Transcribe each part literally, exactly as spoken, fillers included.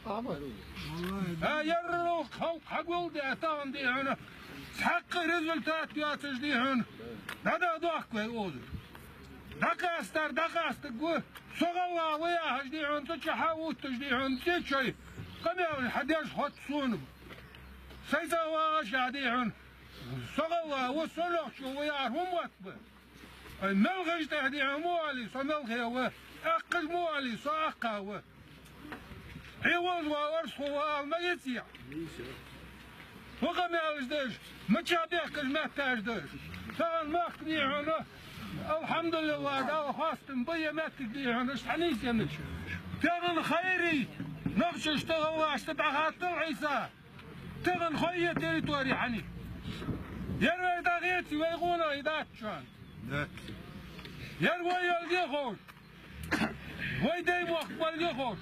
А, ерригача халкъа хьагулдаь тахан, дий хьона, цхьаккха результат йоацаш, дий хьона, дӀадоаккх вай оза. ДӀакъастар дӀакъастаргва, со гӀалгӀа ва яхаш, дий хьона, цу чу хьаотташ, дий хьона, цӀечой къамаьл хьадеш хӀотта сона ба. Сай цӀагӀа вагӀаш а, дий хьона, со гӀалгӀа ва, со нохчо ва яхар хӀун мотт ба? Ай, мел хьажа тӀехьа, дий хьона, ма оалий, со мел хье ва, аккхаш ма оалий, со аккха ва. Ӏе волаш ва, орсхо ва ала ма гиций? Фу къамаьлаш деш, мича бехкаш метташ деш. Тахан мехка, дий хьона, алхьамдулиллахӀ, Дала хоастам ба е моттиг, дий хьона, иштта хьанийсъеннача. Тахан хайрий, нохчашта, гӀалгӀашта дӀахаттал, Ӏийса. Тахан хой е территори хьани. Ер вай дӀахеций, вай гӀуна и дац чоан. Дац. Ер вай йолге ховш. Вай дай мохк балге ховш.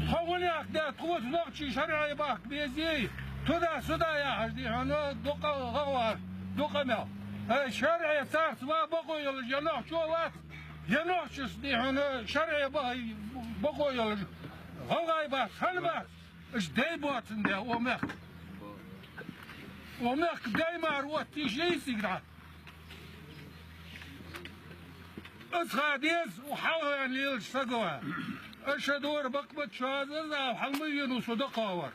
Тхо гӀунех де, тхоца нохчий шарӀе бахка безий. Туда-сюда яхаш, дий хьона, дукха гӀалгӀа, дукха мел. Э, шарӀе царца ва бокъо йолаш, е нохчо вац, е нохчашца, дий хьона, шарӀе баха бокъо йолаш гӀалгӀай бац, хӀана бац? Уж дай боацандаь, о мехка. О мехка дай мара оттийша йисиг дӀа. Из ха деза, у хьалхаваьнна лелаш саг ва. Аша дора бакъбат чоаза, зав хьалма вену со дакхавар.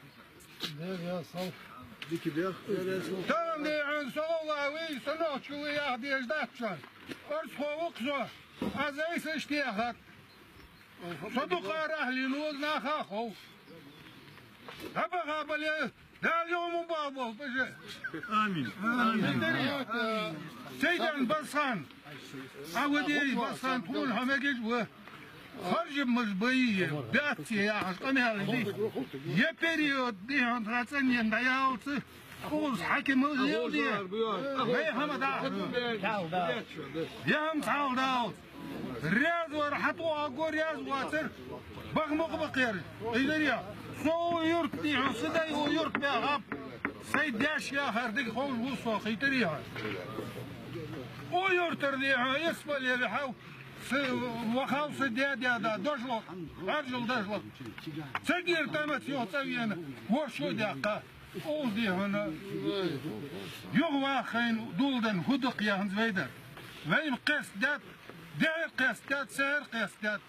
Тахан, дий хьона, со гӀалгӀа вий, со нохчо вий яха дезаш дац чоан. Орсхо ва-кх со. Аз айса иштта яхар. Со дукха арахьлийна ва, наха хов. ДӀабаха бале, Дала юхаму бал бол, паже. Амин. Амин. Амин. Сайдан Басхан. Авадей Басхан, тхона хьо мегаш ва. Харжамаш бай, баьцци яхаш къамаьл дий. Е период, дий хьона, тха цӀанъенна дӀаялац. Укхаза хьакимал леладе. Вай хӀама дӀа. Е хӀама цхьалдалац. Раьза вар хьатӀавоагӀаргва, раьза воацар баха мукъа бакъер. Идария, со у юрта, дий хьона, са дай у юрта баьхаб. Сай даьш яхар дика ховш ва со, хийтарий хьона. У юртара, дий хьона, исбал яр хьав, са вахав, са даь-даь да, дожло, Ӏаржал дожло. Цагира тӀа ма ца йоагӀа цӀавена, ворхӀ шу даьккха. Укхаза, дий хьона, юхаваха хайна доладенна хӀу да-кх яханза вай дар. Вайна кхестадаьд, дехьара кхестадаьд, сехьара кхестадаьд.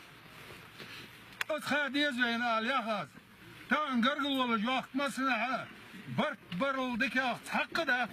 Из ха деза вайна ала яхаш. Тахан гаргало йолаш йоахк массанахьа, барт барал дикагӀа цхьаккха дац.